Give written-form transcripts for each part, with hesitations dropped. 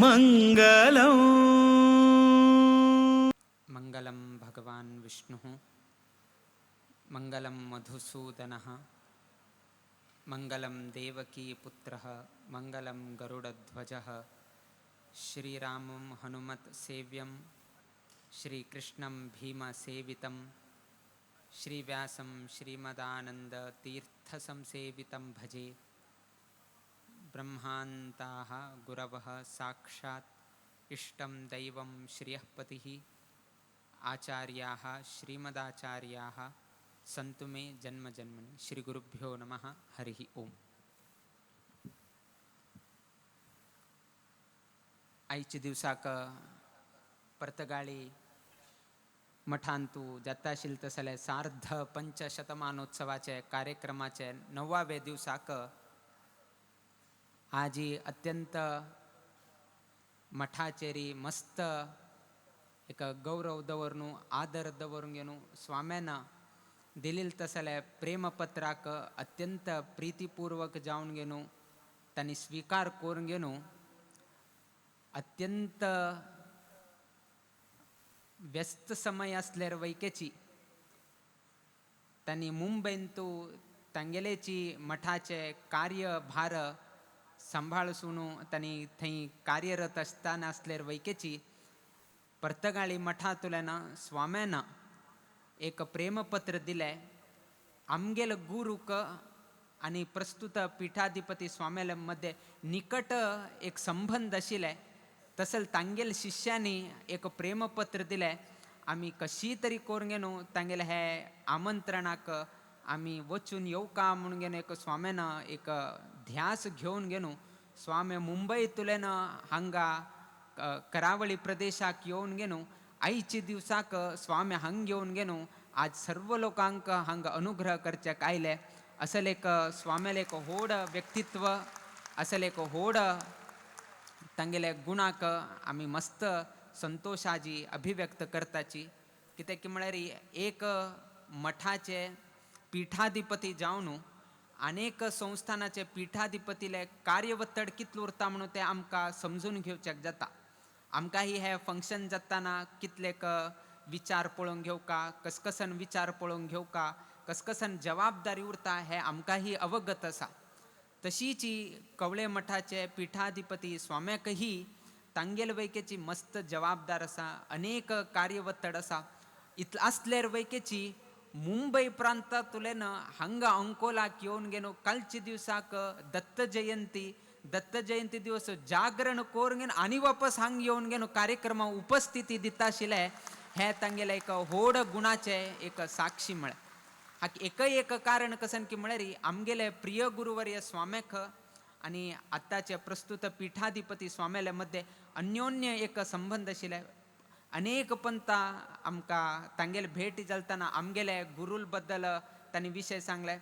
మంగళం. మంగళం భగవాన్ విష్ణు, మంగళం మధుసూదన, మంగళం దేవకీ పుత్ర, మంగళం గరుడధ్వజ. శ్రీరామం హనుమత్ సేవ్యం, శ్రీకృష్ణం భీమసేవితం, శ్రీవ్యాసం శ్రీమదానంద తీర్థసంసేవితం భజే. బ్రహ్మాంతాః గురవः సాక్షాత్ ఇష్టం దైవం శ్రియఃపతిः, ఆచార్యాः శ్రీమదాచార్యాः సంతు మే జన్మ జన్మని. శ్రీ గురుభ్యో నమః. హరి ఓం. आयचे दिवसाक पर्तगाळी मठांतू जाता आशिल्लें तसले सार्ध पंचशतमानोत्सवाचे कार्यक्रमाचे 9व्या दिवसाक आजी अत्यंत मठाचेरी मस्त एक गौरव दवरून, आदर दवरून घेवन स्वाम्यान दिलेल तसले प्रेमपत्राक अत्यंत प्रीतिपूर्वक जावन घेवन तांणी स्वीकार करून घेवन अत्यंत व्यस्त समय असल्यार वैकेची तांणी मुंबयंतू तांगेलेची मठाचे कार्यभार सांभाळसून तांणी थंय कार्यरत आसतना आसल्यार वैकेची पर्तगाळी मठांतल्यान स्वाम्यान एक प्रेमपत्र दिलें. आमगेल गुरूक आनी प्रस्तुत पिठाधिपती स्वाम्याले मध्ये निकट एक संबंध आशिल्ले, तसले तांगेल शिष्यांनी एक प्रेमपत्र दिलें. आमी कशी तरी करून घेवन तांगेले हे आमंत्रणाक आमी वचून येवका म्हणून घेवन एक स्वाम्यान एक ध्यास घेवन घेवन स्वामी मुंबयतल्यान हांगा करावळी प्रदेशाक येवन घेवन आयचे दिवसाक स्वामी हांग येवन घेवन आज सर्व लोकांक हांगा अनुग्रह करच्याक आयले. असले एक स्वाम्याले एक व्हड व्यक्तित्व, असले एक व्हड तांगेले गुणाक आमी मस्त संतोशाजी अभिव्यक्त करताची. कित्याक की म्हळ्यार एक मठाचे पिठाधिपती जावन अनेक संस्थानाचे पिठाधिपतीले कार्यवत्तड कितलो उरता म्हणून तें आमकां समजून घेवच्याक जाता. आमकां ही हे फंक्शन जाताना कितलेक विचार पळोवन घेवका, कसकसन विचार पळोवन घेवका, कसकसन जबाबदारी उरता हें आमकांही अवगत आसा. तशीच कवळे मठाचे पिठाधिपती स्वाम्याकही तांगेल वैकेची मस्त जबाबदार आसा, अनेक कार्यवत्तड आसा. इतलें आसल्यार वैकेची मुंबय प्रांतांतल्यान हांगा अंकोलाक येवन घेवन कालच्या दिवसाक दत्त जयंती, दत्त जयंती दिवस जागरण करून घेवन आनी वापस हांग येवन घेवन कार्यक्रमा उपस्थिती दिता आशिल्ले, हें तांगेलें एक व्हड गुणाचें एक साक्षी म्हळें. हाका एकय एक कारण कसन की म्हळ्यार आमगेले प्रिय गुरुवर्य स्वाम्याक आनी आतांचे प्रस्तुत पिठाधिपती स्वाम्याले मध्ये अन्योन्य एक संबंद आशिल्ले. अनेक पंता आमकां तांगेले भेट जालतना आमगेले गुरूल बद्दल तांणी विशय सांगले.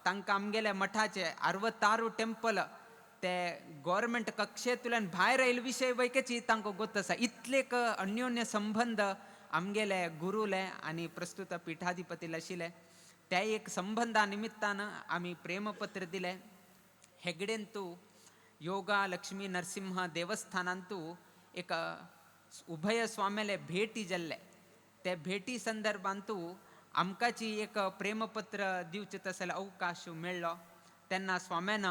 तांकां आमगेले मठाचे 66 टेम्पल ते गव्हर्मेंट कक्षेंतल्यान भायर आयिल्ले विशय वैकेची तांकां गोत आसा. इतलेक अन्योन्य संबंद आमगेले गुरूले आनी प्रस्तुत पिठाधिपतीले आशिल्ले. त्या एक संबंदा निमित्तान आमी प्रेमपत्र दिलें. हेगडेंतू योगा लक्ष्मी नरसिंह देवस्थानांतू एक उभय स्वाम्याले भेटी जाल्ले. ते भेटी संदर्भांतू आमकांची एक प्रेमपत्र दिवचें तसले अवकाश मेळ्ळो. तेन्ना स्वाम्यान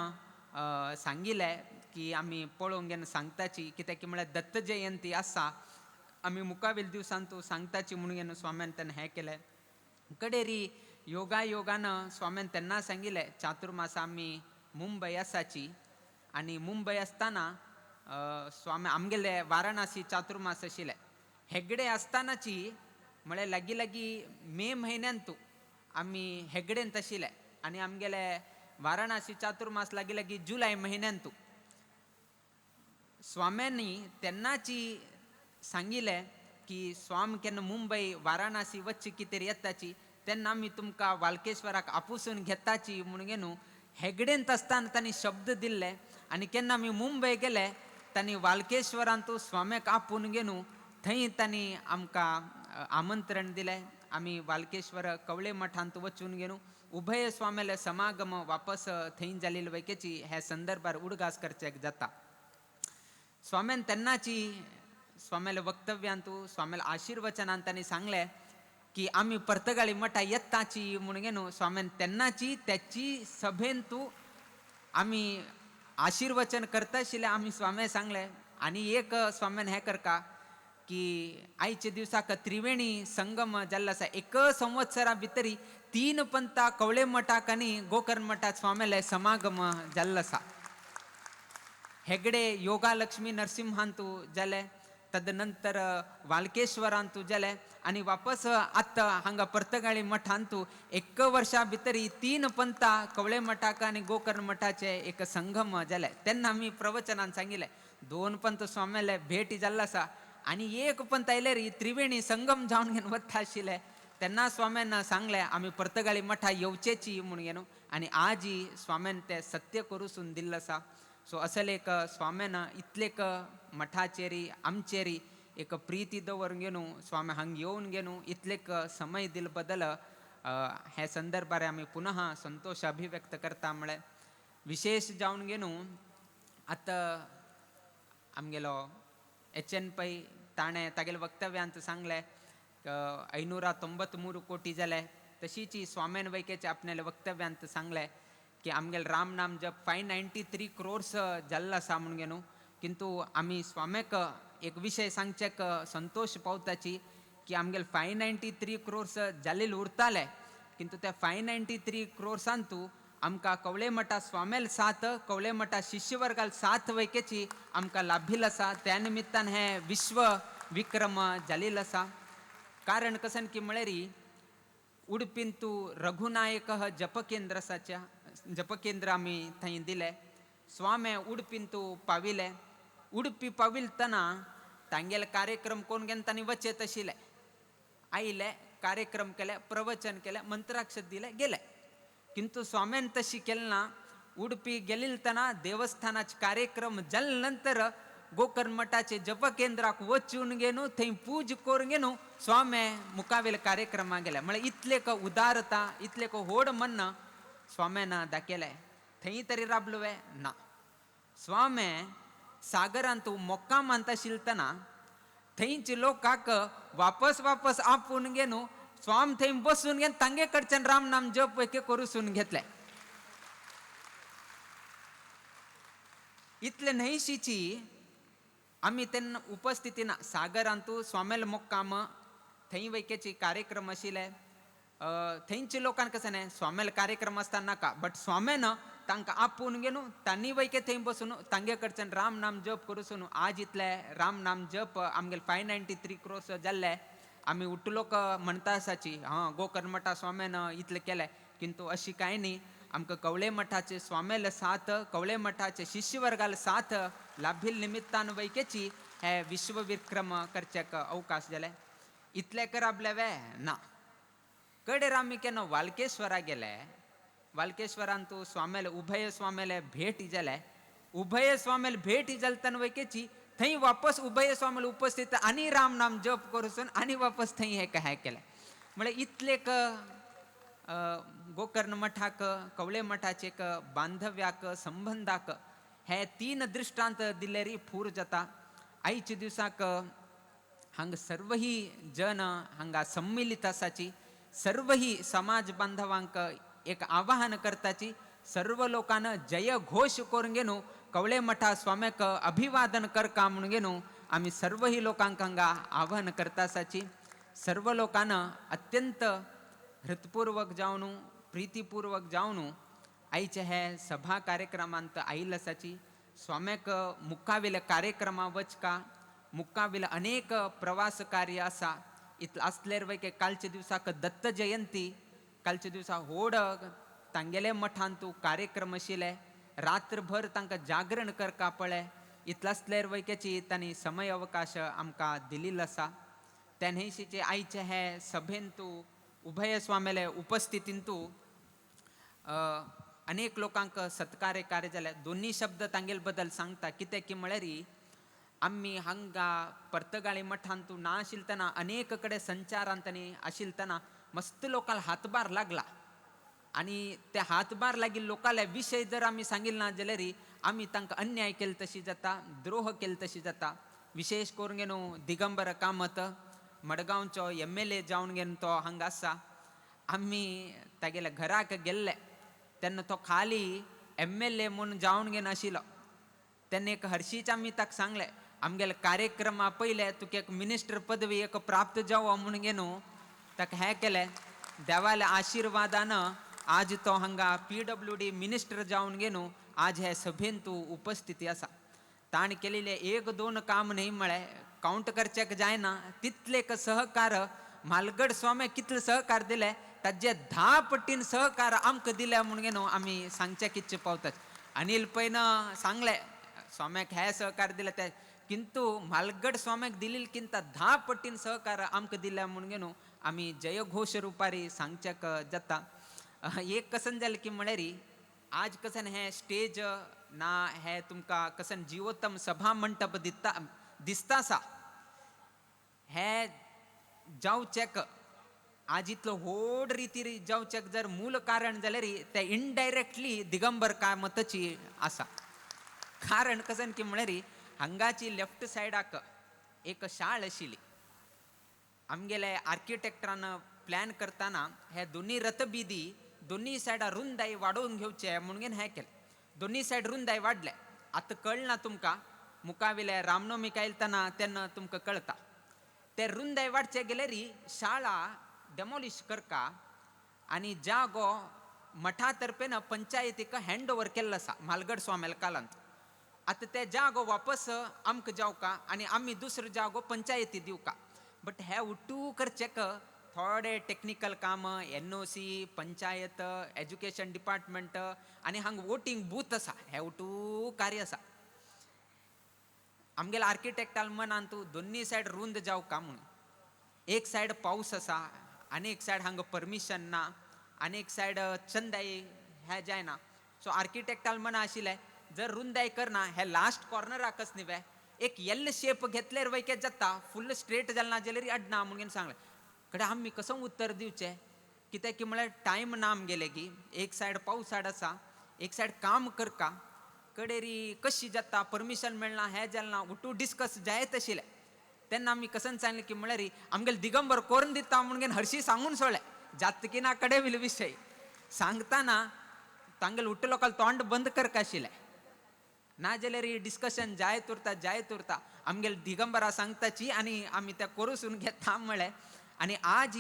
सांगिल्लें की आमी पळोवंक गेवन सांगताची, कित्याक की म्हळ्यार दत्त जयंती आसा, आमी मुखावेल दिवसांतू सांगताची म्हणून घेवन स्वाम्यान तेन्ना हें केलें. कडेरी योगायोगान स्वाम्यान तेन्ना सांगिल्लें चातुर्मास आमी मुंबय आसाची आनी मुंबय आसतना स्वामी आमगेले वाराणसी चातुर्मास आशिल्ले. हेगडे आसतनाची म्हळ्यार लागीं लागीं मे म्हयन्यांतू आमी हेगडेंत आशिल्ले आनी आमगेले वाराणसी चातुर्मास लागीं लागीं जुलय म्हयन्यांतू. स्वाम्यांनी तेन्नाची सांगिल्लें की स्वाम केन्ना मुंबय वाराणसी वच्चे कितें येताची तेन्ना आमी तुमकां वालकेश्वराक आपुसून घेताची म्हणून घेवन हेगडेंत आसतना तांणी शब्द दिल्ले. आनी केन्ना आमी मुंबय गेले तांणी वालकेश्वरांतू स्वाम्याक आपोवन घेवन थंय तांणी आमकां आमंत्रण दिलें. आमी वालकेश्वर कवळे मठांत वचून घेवन उभय स्वाम्याले समागम वापस थंय जाल्ले वैकेची हे संदर्भार उडगास करचेक जाता. स्वाम्यान तेन्नाची स्वाम्याल्या वक्तव्यांतू स्वाम्याल्या आशीर्वचनान तांणी सांगलें की आमी पर्तगाळी मठा येताची म्हणून न्हू. स्वाम्यान तेन्नाची त्याची सभेन तूं आमी आशीर्वचन करता आशिल्ले आमी स्वाम्या सांगलें. आनी एक स्वाम्यान हें करका की आयच्या दिवसाक त्रिवेणी संगम जाल्लो आसा. एक संवत्सरा भितरी 3 पंथा कवळे मठाक आनी गोकर्ण मठात स्वाम्याले समागम जाल्लो आसा. हेगडे योगालक्ष्मी नरसिंहांतू जाले, तदनंतर वालकेश्वरांतू जाले आनी वापस आतां हांगा पर्तगाळी मठांतू एक वर्षा भितरी 3 पंथा कवळे मठाक आनी गोकर्ण मठाचे एक संगम जाले. तेन्ना आमी प्रवचनान सांगिल्लें 2 पंथ स्वाम्याले भेटी जाल्लो आसा आनी एक पंथ आयल्यार त्रिवेणी संगम जावन घेवन वता आशिल्ले. तेन्ना स्वाम्यान सांगलें आमी पर्तगाळी मठा येवचेची म्हणून न्हू. आनी आजी स्वाम्यान तें सत्य करूसून दिल्लें आसा. सो असल एक स्वाम्यान इतलेक मठाचेरी आमचेरी एक प्रिती दवरून घेवन स्वामी हांग येवन घेवन इतलेक समय दिल बदल हे संदर्भार आमी पुनः संतोश अभिव्यक्त करता. म्हळ्यार विशेष जावन घेवन आतां आमगेलो एच एन पै ताणें तागेल्या वक्तव्यांत सांगलें 593 कोटी जाले. तशीच स्वाम्यान वैकेचे आपणाल्या वक्तव्यांत सांगलें की आमगेले राम नाम जप 593 क्रोर्स जाल्लो आसा म्हणून न्हू. किंतु आमी स्वाम्याक एक विशय सांगचेक संतोश पावताची की आमगेले 593 क्रोर्स जाल्ले उरताले, किंतु त्या 593 क्रोर्सांतू आमकां कवळे मठा स्वाम्याल साथ कवळे मठा शिष्यवर्गाल साथ वैकेची आमकां लाभिल आसा. त्या निमित्तान हे विश्व विक्रम जाल्लेलो आसा. कारण कसन की म्हळ्यार उडपींतू रघुनायक जपकेंद्र आसाच्या जपकेंद्र आमी थंय दिले. स्वामे उडपींतू पाविले. उडपी पाविलतना तांगेले कार्यक्रम कोण घेवन तांणी वचेत आशिल्ले. आयले कार्यक्रम केले, प्रवचन केले, मंत्राक्षत दिले, गेले. किंतु स्वाम्यान तशी केलें ना. उडपी गेलिलतना देवस्थानाचे कार्यक्रम जाले नंतर गोकर्ण मठाचे जपकेंद्राक वचून घेवन थंय पूज करून घेवन स्वामे मुखावेले कार्यक्रमाक गेले. म्हळ्यार इतलेक उदारता इतलेक व्हड मन स्वाम्यान दाखयलें. थंय तरी राबलो वे ना. स्वामे सागरांत मोक्कामांत आशिल्लतना थंयचे लोकांक वापस वापस आपोवन घेवन स्वाम थंय बसून घेवन तांगे कडच्यान राम नाम जप एके करूसून घेतले. इतले न्हयशीची आमी तेन्ना उपस्थिती ना. सागरांतू स्वामेल मोक्काम थंय वैकेचे कार्यक्रम आशिल्ले. थंयचे लोकांक कशें न्ही स्वामेल कार्यक्रम आसता नाका, बट स्वाम्यान तांकां आपोवन घेवन तांणी वैके थंय बसून तांगे कडच्यान राम नाम जप करूसून आज इतले राम नाम जप आमगेले 593 क्रोर्स जाल्ले. आमी उठलोक म्हणटा आसाची हां गोकर्ण मठा स्वाम्यान इतलें केलें, किंतु अशी कांय न्ही. आमकां कवळे मठाचे स्वाम्याले साथ कवळे मठाचे शिष्यवर्गाले साथ लाभिल निमित्तान वैकेची हे विश्वविक्रम करच्याक अवकाश जाले. इतलें कराबले वे ना. कडेर आमी केन्ना वालकेश्वरा गेले. वालकेश्वरान तूं स्वाम्याले उभय स्वाम्याले भेट जाले. उभय स्वाम्याले भेट जालतना वैकेची थंय वापस उभय स्वाम्याले उपस्थित आनी राम नाम जप करूसून आनी वापस थंय हें हें केलें. म्हळ्यार इतलेक गोकर्ण मठाक कवळे मठाचे एक बांधव्याक संबंधाक हे 3 दृश्टांत दिल्यार फूर जाता. आयच्या दिवसाक हांगा सर्वही जन हांगा सम्मिलित आसाची. सर्वही समाज बांधवांक एक आवाहन करताची सर्व लोकांना जय घोष करून घेवन कवळे मठा स्वाम्याक अभिवादन करका म्हणून घेवन आमी सर्वही लोकांक हांगा आवाहन करता आसाची. सर्व लोकांना अत्यंत हृतपूर्वक जावन प्रितीपूर्वक जावन आयचे हे सभा कार्यक्रमांत आयिल्ले आसाची. स्वाम्याक मुखावेल्या कार्यक्रमा वचका मुखावेले अनेक प्रवास कार्य आसा. इतलें आसल्यार वय कालच्या दिवसाक दत्त जयंती, कालच्या दिवसा व्हड तांगेले मठांतू कार्यक्रम आशिल्ले. रात्रभर तांकां जागरण करका पळय. इतलें आसल्यार वैकेची तांणी समय अवकाश आमकां दिल्लो आसा. त्या न्हयशीचे आयचे हे सभेंतू उभय स्वाम्याले उपस्थितींतू अनेक लोकांक सत्कार्य कार्य जाले. दोन्ही शब्द तांगेले बद्दल सांगता कितें की म्हळ्यार आमी हांगा पर्तगाळी मठांतू ना आशिल्लतना अनेक कडेन संचारांत आनी आशिल्लतना मस्त लोकांक हातभार लागला. आनी ते हातभार लागिल्ले लोकांले विशय जर आमी सांगिल्ले ना जाल्यार आमी तांकां अन्याय केले तशी जाता, द्रोह केले तशी जाता. विशेष करून न्हू दिगंबर कामत मडगांवचो एमएलए जावन घेवन तो हांगा आसा. आमी तागेल्या घराक गेल्ले तेन्ना तो खाली एमएलए म्हूण जावन घेवन आशिल्लो. तेन्ना एक हरशीच आमी ताका सांगलें, आमगेले कार्यक्रमा पयले तुका एक मिनिस्टर पदवी एक प्राप्त जावो म्हूण न्हू ताका हें केलें. देवाल्या आशिर्वादान आज तो हांगा पीडब्ल्यूडी मिनिस्टर जावन न्हू आज हे सभेन तूं उपस्थिती आसा. ताणें केलेलें एक दोन काम न्ही म्हळें कावंट करच्याक जायना तितले सहकार म्हालगड स्वामी कितले सहकार दिले ताजे 10 पटीन सहकार आमकां दिले म्हूण न्हू आमी सांगच्या कितचे पावतात. अनिल पैन सांगलें स्वाम्याक हे सहकार दिले ते, किंतु म्हालगड स्वाम्याक दिलेली किंता 10 पटीन सहकार आमकां दिले म्हूण न्हू आमी जयघोश रुपारी सांगच्याक जाता. एक कसन जालें की म्हळ्यार आज कसन हें स्टेज ना हे तुमकां कसन जिवोत्तम सभा मंटप दिता दिसता आसा, हे जावचेक आज इतलो व्हड रितीर जावचेक जर मूल कारण जाल्यार तें इनडायरेक्टली दिगंबर कामतची आसा. कारण कसन की म्हळ्यार हांगाची लेफ्ट सायडाक एक शाळ आशिल्ली. आमगेले आर्किटेक्टान प्लॅन करतना हे दोनी रथबिदी दोनी सायडा रुंदाय वाडोवन घेवचे म्हणून हें केलें. दोनी सायड रुंदाय वाडले. आतां कळना तुमकां, मुखावेले रामनवमी आयलतना तेन्ना तुमकां कळटा. ते रुंदाय वाडचे गेल्यार शाळा डेमोलिश करका आनी जागो मठा तर्फेन पंचायतीक हँड ओवर केल्लो आसा म्हालगड स्वाम्याल्या कालांत. आतां ते जागो वापस आमकां जावका आनी आमी दुसरो जागो पंचायती दिवका. बट हे उट्टू करचेक थोडे टेक्निकल काम एनओसी पंचायत एज्युकेशन डिपार्टमेंट आनी हांगा वोटींग बूथ आसा, हे उट्टू कार्य आसा. आमगेल्या आर्किटेक्टाल मनान तूं दोन्ही सायड रुंद जावका म्हणून, एक सायड पावस आसा आनी एक सायड हांगा परमिशन ना आनी एक सायड चंदाय हें जायना. सो आर्किटेक्टाल मना आशिल्लें जर रुंदाय करना हे लास्ट कॉर्नराकच न्ही एक एल शेप घेतल्यार वैकेत जाता, फुल स्ट्रेट जालें ना जाल्यार अडना म्हणून सांगलें. कडे आमी कसो उत्तर दिवचें कित्याक की म्हळ्यार टायम ना आमगेले की एक सायड पावसाड आसा एक सायड काम करका कडेरी कशी जाता परमिशन मेळना हें जालें ना उठू डिस्कस जायत आशिल्लें. तेन्ना आमी कसन सांगलें की म्हळ्यार आमगेले दिगंबर करून दिता म्हणून हरशी सांगून सोडलें. जात की ना कडे will विशय सांगतना तांगेले उठ्ठे लोकांक तोंड बंद करका आशिल्लें, ना जाल्यार डिस्कशन जायत उरता जायत उरता. आमगेले दिगंबरा सांगताची आनी आमी त्या करूसून घेता म्हळें. आनी आज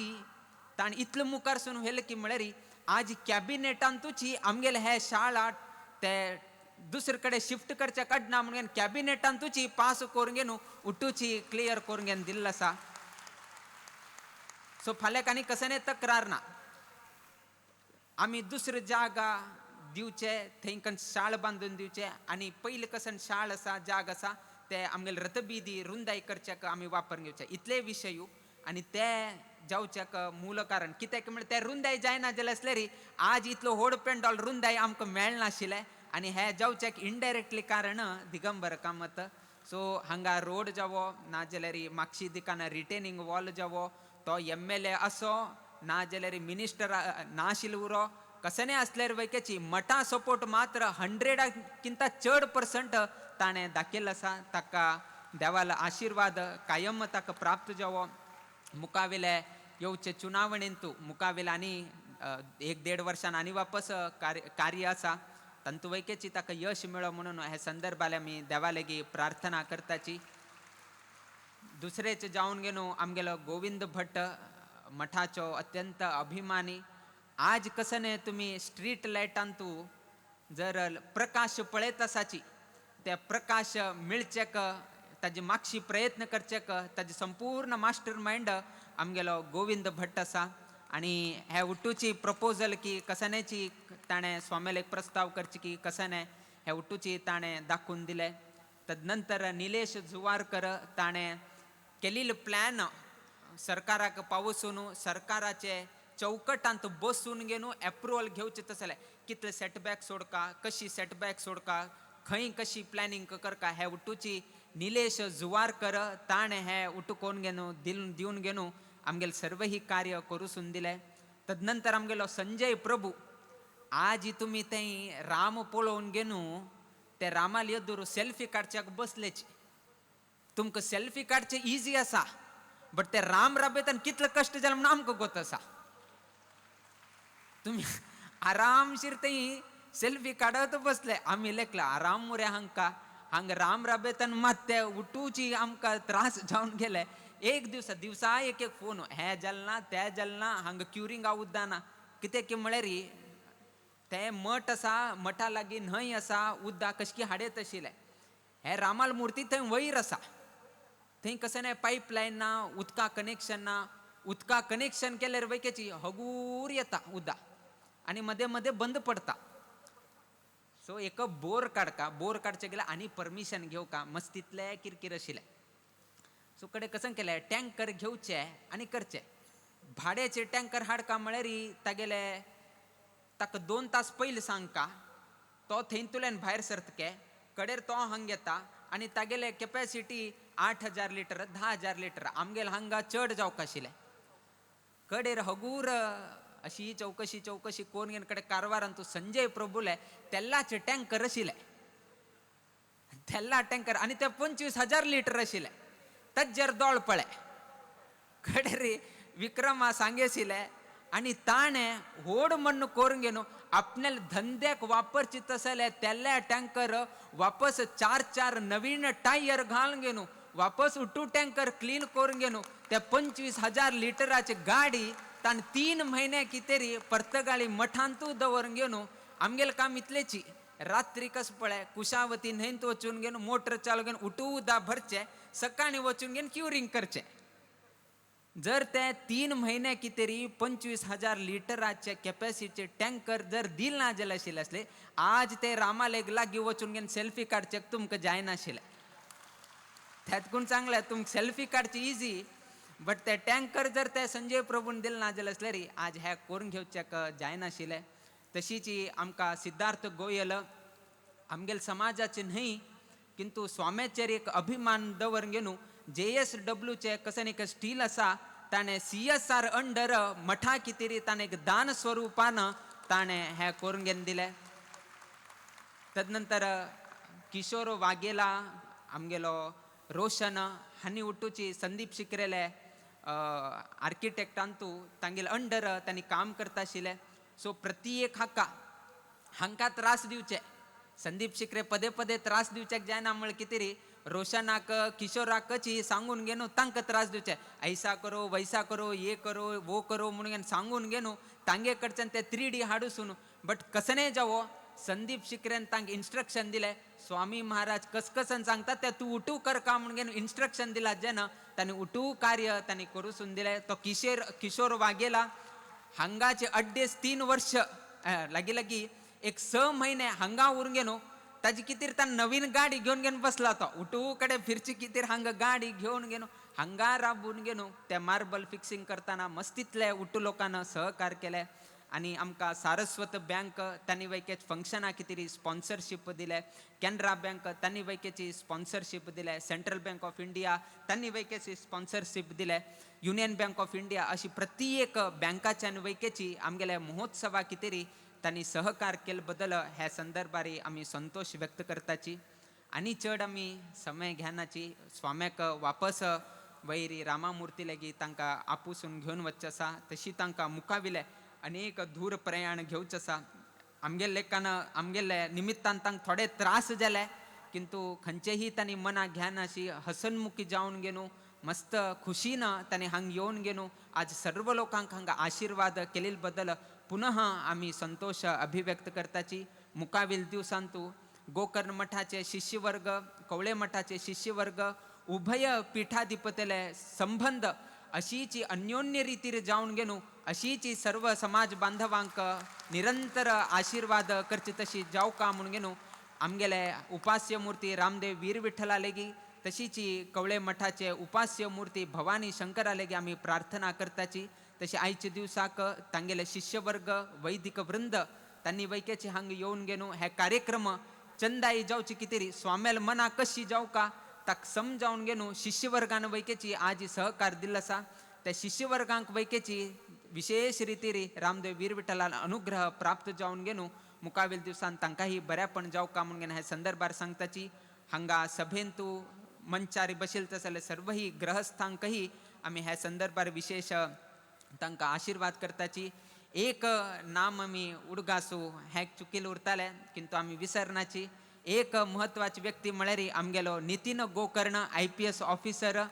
ताणें इतलो मुखारसून व्हेलें की म्हळ्यार आज कॅबिनेटांतूच आमगेले हे शाळा ते दुसरे कडेन शिफ्ट करच्या काडना म्हणून कॅबिनेटांतूच पास करून घेवन उठूची क्लियर करून घेवन दिल्लो आसा. सो फाल्यां आनी कसने तक्रार ना, आमी दुसरे जागा दिवचे थंय शाळ बांदून दिवचे आनी पयले कसन शाळ आसा जाग आसा ते आमगेले रथबिदी रुंदाय करच्याक आमी वापर घेवचे. इतले विशय आनी ते जावच्याक मूल कारण कित्याक म्हळ्यार ते रुंदाय जायना जाल्यार आसल्यार आज इतलो व्हड पेंडॉल रुंदाय आमकां मेळनाशिल्लें आनी हे जावच्याक इनडायरेक्टली कारण दिगंबर कामत. सो हांगा रोड जावो ना जाल्यार मागशी दिकान रिटेनिंग वॉल जावो, तो एमएलए असो ना जाल्यार मिनिस्टर नाशिल्लो उरो कसने आसल्यार वैकेची मठा सपोर्ट मात्र 100किंता चड पर्संट ताणें दाखयल्लो आसा. ताका देवालो आशिर्वाद कायम ताका प्राप्त जावो. मुखावेले येवचे चुनावणेंतू मुखावेले आनी 1-1.5 वर्सान आनी वापस कार्य आसा तांतू वैकेची ताका यश मेळो म्हणून हे संदर्भाले आमी देवा लागीं प्रार्थना करताची. दुसरेच जावन घेवन आमगेलो गोविंद भट्ट मठाचो अत्यंत अभिमानी. आज कसने तुमी स्ट्रीट लायटांतू जर प्रकाश पळयत आसाची ते प्रकाश मेळचेक ताजे मागशी प्रयत्न करचेक ताजे संपूर्ण मास्टर मायंड आमगेलो गोविंद भट्ट आसा. आनी हे उट्टूची प्रपोजल की कसनेची ताणें स्वाम्याक एक प्रस्ताव करची की कसने हे उट्टूची ताणें दाखोवन दिलें. तदनंतर निलेश जुवारकर ताणें केलेलो प्लॅन सरकाराक पावसून सरकाराचे चौकटांत बसून घेवन एप्रुवल घेवचें तसलें कितले सेटबॅक सोडका कशी सेटबॅक सोडका खंय कशी प्लॅनिंग करका हे उट्टूची निलेश जुवारकर ताणें हे उट्टू कोण घेवन दिवन घेवन आमगेले सर्वही कार्य करूसून दिलें. तदनंतर आमगेलो संजय प्रभू आज तुमी थंय राम पळोवन घेवन ते रामाल येदूर सेल्फी काडच्याक बसलेच. तुमकां सेल्फी काडचे इजी आसा, बट ते राम राबयतान कितले कश्ट जाले म्हणून आमकां गोत आसा. तुमी आरामशीर थंय सेल्फी काडत बसले, आमी लेखला आराम मुरे हांकां, हांगा राम राबयतान मात ते उठुची आमकां त्रास जावन गेले. एक दिवसा दिवसा एक एक फोन, हें जालें ना तें जालें ना, हांगा क्युरिंगा उद्दां ना. कितें की म्हळ्यार ते मठ आसा, मठा लागीं न्हंय आसा, उद्दां कशकी हाडयत आशिल्ले. हे रामाल मुर्ती थंय वयर आसा, थंय कशें ना पायप लायन ना, उदका कनेक्शन ना. उदका कनेक्शन केल्यार वैकेची हगूर येता उद्दां आनी मदें मदें बंद पडटा. सो एक बोर काडका, बोर काडचे गेल्यार आनी परमिशन घेवका, मस्तीतले किरकीर आशिल्लें. सो कडेन कशें केलें, टँकर घेवचे आनी करचे. भाड्याचे टँकर हाडका म्हळ्यार तागेले ताका 2 तास पयलीं सांगका, तो थंयतल्यान भायर सरतके कडेर तो हांग येता आनी तागेले कॅपॅसिटी 8,000 लिटर 10,000 लिटर, आमगेले हांगा चड जावंक आशिल्लें. कडेर हगूर अशी चवकशी चवकशी कोण घेवन कडे कारवारान तूं संजय प्रभुले तेल्लाचे टँकर आशिल्ले, तेल्ला टँकर आनी ते 25,000 लिटर आशिल्ले. तज्जर दोळ पळे कडेर विक्रमा सांगेशिल्ले आनी ताणें व्हड म्हण्ण करून घेवन आपल्या धंद्याक वापरची तसले तेल्ल्या टँकर वापस 4-4 नवीन टायर घालून घेवन वापस उटू टँकर क्लीन करून घेवन त्या 25,000 लिटराची गाडी ताणें 3 म्हयने कितेरी पर्तगाळी मठांतू दवरून घेवन. आमगेलें काम इतलेची, रात्री कस पळय कुशावती न्हंयत वचून घेवन मोटर चालू घेवन उटू उदा भरचे, सकाळी वचून घेवन क्युरींग करचे. जर ते 3 म्हयने कितेरी 25,000 लिटराचे कॅपॅसिटीचे टँकर जर दिल ना जाल्यार आशिल्ले आसले, आज ते रामालेक लागीं वचून घेवन सेल्फी काडचे तुमकां जायनाशिल्लें. त्यातकून चांगलें तुमकां सेल्फी काडची इजी, बट ते टँकर जर ते संजय प्रभून दिल ना जाल्यार आसल्यार आज हे करून घेवच्याक जायनाशिल्लें. तशीच आमकां सिद्धार्थ गोयल आमगेले समाजाचे न्हय किंतु स्वाम्याचेर एक अभिमान दवर घेवन JSWचे कशें एक स्टील आसा ताणें CSR under मठा कितेरी ताणें एक दान स्वरुपान ताणें हें करून घेवन दिलें. तदनंतर किशोर वाघेला आमगेलो रोशन हांणी उठूची संदीप शिकरेले आर्किटेक्टांतू तांगेले अंडर तांणी काम करता आशिल्लें. सो प्रति एक हाका हांकां त्रास दिवचे, संदीप शिकरे पदे पदे त्रास दिवच्याक जायना म्हळ्यार कितें री रोशनाक किशोराकची सांगून घेवन तांकां त्रास दिवचे, ऐसा करो वैसा करो ये करो वो करो म्हणून सांगून घेवन तांगे कडच्यान ते 3D हाडूसून. बट कसने जावो संदीप शिकरेन तांकां इन्स्ट्रक्शन दिलें, स्वामी महाराज कसकसन सांगता ते तूं उठू कर का म्हणून घेवन इन्स्ट्रक्शन दिला, जेन्ना तांणी उठू कार्य तांणी करूसून दिलें. तो किशोर वाघेला हांगाचे 2.5-3 वर्ष लागीं लागीं एक 6 म्हयने हांगा उरून घेवन ताजी कितें ताण नवीन गाडी घेवन घेवन बसला तो उठू कडेन फिरची कितें हांगा गाडी घेवन घेवन हांगा राबून घेवन ते मार्बल फिक्सिंग करतना मस्तीतले उठू लोकांना सहकार केले. आनी आमकां सारस्वत बँक तांणी वैकेच फंक्शनां कितें स्पॉन्सरशीप दिले, कॅनरा बँक तांणी वैकेची स्पॉन्सरशीप दिले, सेंट्रल बँक ऑफ इंडिया तांणी वैकेची स्पॉन्सरशीप दिले, युनियन बँक ऑफ इंडिया अशी प्रत्येक बँकाच्यान वैकेची आमगेल्या महोत्सवा कितें तांणी सहकार केले बद्दल ह्या संदर्भार आमी संतोश व्यक्त करताची. आनी चड आमी समय घेनाची, स्वाम्याक वापस वैरी रामामूर्ती लेगीत तांकां आपुसून घेवन वचचें आसा, तशी तांकां मुखाविले अनेक दूर प्रयाण घेवचें आसा. आमगेले लेखान आमगेले निमित्तान तांकां थोडे त्रास जाले, किंतु खंयचेही तांणी मनाक घेनाशी हसनमुखी जावन घेवन मस्त खुशीन तांणी हांगा येवन घेवन आज सर्व लोकांक हांगा आशिर्वाद केल्ले बद्दल पुनः आमी संतोश अभिव्यक्त करताची. मुखावील दिवसांतू गोकर्ण मठाचे शिष्यवर्ग, कवळे मठाचे शिष्यवर्ग, उभय पीठाधिपतेले संबंध अशीची अन्योन्य रीतीर जावन घेवन अशीची सर्व समाज बांधवांक निरंतर आशीर्वाद करची तशी जावका म्हणून घेवन आमगेले उपास्य मूर्ती रामदेव वीर विठ्ठला लेगी तशीची कवळे मठाचे उपास्य मूर्ती भवानी शंकरा लेगी आमी प्रार्थना करताची. तशी आयच्या दिवसाक तांगेले शिष्यवर्ग वैदिक वृंद तांणी वैक्याची हांग येवन घेवन हे कार्यक्रम चंदाई जावची कितें स्वाम्याल मना कशी जावका ताका समजावन घेवन शिष्यवर्गान वैकेची आज सहकार दिल्लो आसा. त्या शिष्यवर्गांक वैकेची विशेष रितीरी रामदेव वीर विठ्ठलान अनुग्रह प्राप्त जावन घेवन मुखावेल दिवसान तांकांही बऱ्यापण जावका म्हणून ह्या संदर्भार सांगताची. हांगा सभेंतू मंचारी बशील तसले सर्वही ग्रहस्थांकही आमी ह्या संदर्भार विशेष तांकां आशिर्वाद करताची. एक नाम आमी उडगासू हें चुकील उरतालें किंतु आमी विसरनाची. एक म्हत्वाची व्यक्ती म्हळ्यार आमगेलो नितीन गोकर्ण IPS officer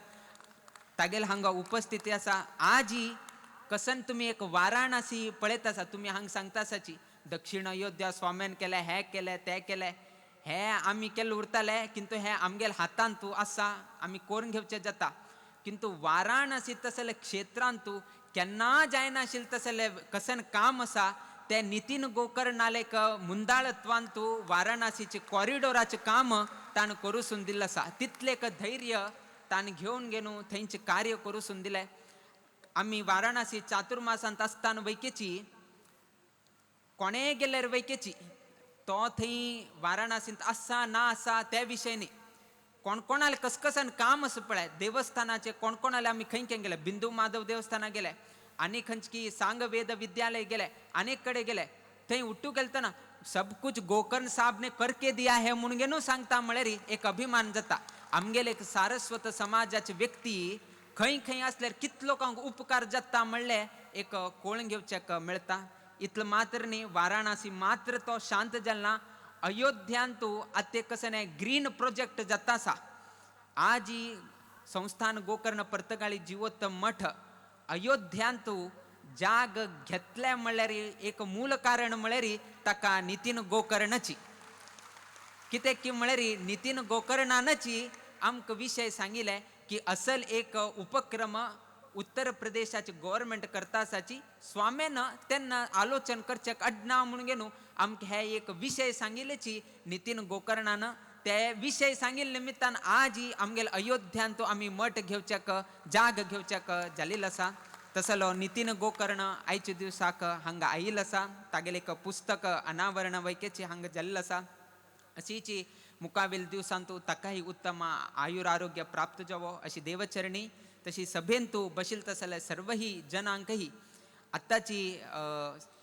तागेल हांगा उपस्थिती आसा. आजी कसन तुमी एक वाराणसी पळयत आसा, तुमी हांगा सांगता आसाची दक्षिण अयोध्या स्वाम्यान केलें, हें केलें, तें केलें, हें आमी केल्लें उरतालें किंतु हें आमगेल हातांत तूं आसा, आमी करून घेवचें जाता. किंतु वाराणसी तसले क्षेत्रांत तूं केन्ना जायनाशिल्लें तसलें कसन काम आसा तें नितीन गोकर्णालेक मुंदाळत्वान तूं वाराणसीचे कॉरिडोराचें काम ताणें करूसून दिल्लें आसा. तितलें एक धैर्य ताणें घेवन घेवन थंयचें कार्य करूसून दिलें. आमी वाराणसी चातुर्मासांत आसतना वैकेची कोणेय गेल्यार वैकेची तो थंय वाराणसींत आसा ना आसा त्या विशय न्ही, कोण कोणाले कसकसान काम आसा पळय देवस्थानाचे, कोण कोणाले आमी खंय खंय गेले, बिंदू माधव देवस्थाना गेले, आनी खंयची सांगवेद विद्यालय गेले, अनेक कडेन गेले. थंय उठू गेलतना सब कुछ गोकर्ण साहब ने करके दिया है म्हणून न्हू सांगता म्हळ्यार एक अभिमान जाता. आमगेले एक सारस्वत समाजाचे व्यक्ती खंय खंय आसल्यार कितलो लोकांक उपकार जाता म्हणलें एक कोण घेवचेक मेळटा. इतलो मात्र न्ही, वाराणसी मात्र तो शांत जालना, अयोध्यांतू आतां कशें ग्रीन प्रोजेक्ट जाता आसा. आजी संस्थान गोकर्ण पर्तगाळी जिवोत्तम मठ अयोध्यांतू जाग घेतले म्हणल्यार एक मूल कारण म्हळ्यार ताका नितीन गोकर्णची. कित्याक की म्हळ्यार नितीन गोकर्णानची आमकां विशय सांगिल्ले की असल एक उपक्रम उत्तर प्रदेशाचे गव्हर्मेंट करता आसाची. स्वाम्यान तेन्ना आलोचन करचें अडना म्हणून घेवन आमकां हे एक विशय सांगिल्ल्याची नितीन गोकर्णान ते विशय सांगिल्ले निमित्तान आजी आमगेले अयोध्यांत आमी मठ घेवच्याक जाग घेवच्याक जालेलो आसा. तसलो नितीन गोकर्ण आयच्या दिवसाक हांगा आयिल्लो आसा. तागेलें एक पुस्तक अनावरण वैकेची हांगा जाल्लें आसा. अशीची मुखावेल दिवसांतू ताकाय उत्तम आयुर आरोग्य प्राप्त जावो अशी देवचरणी. तशी सभेंतू बशील तसले सर्वही जनांकही आत्ताची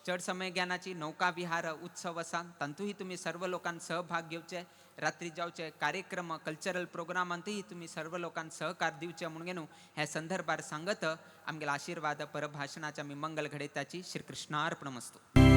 चड समय ज्ञानाची नौका विहार उत्सव आसा तातूंतय तुमी सर्व लोकांक सहभाग घेवचे, रात्री जावचे कार्यक्रम कल्चरल प्रोग्रामांतूय तुमी सर्व लोकांक सहकार दिवचे म्हणून न्हू ह्या संदर्भार सांगत आमगेले आशिर्वाद परभाशणाचे आमी मंगल घडयताची. श्रीकृष्णार्पणमस्तु.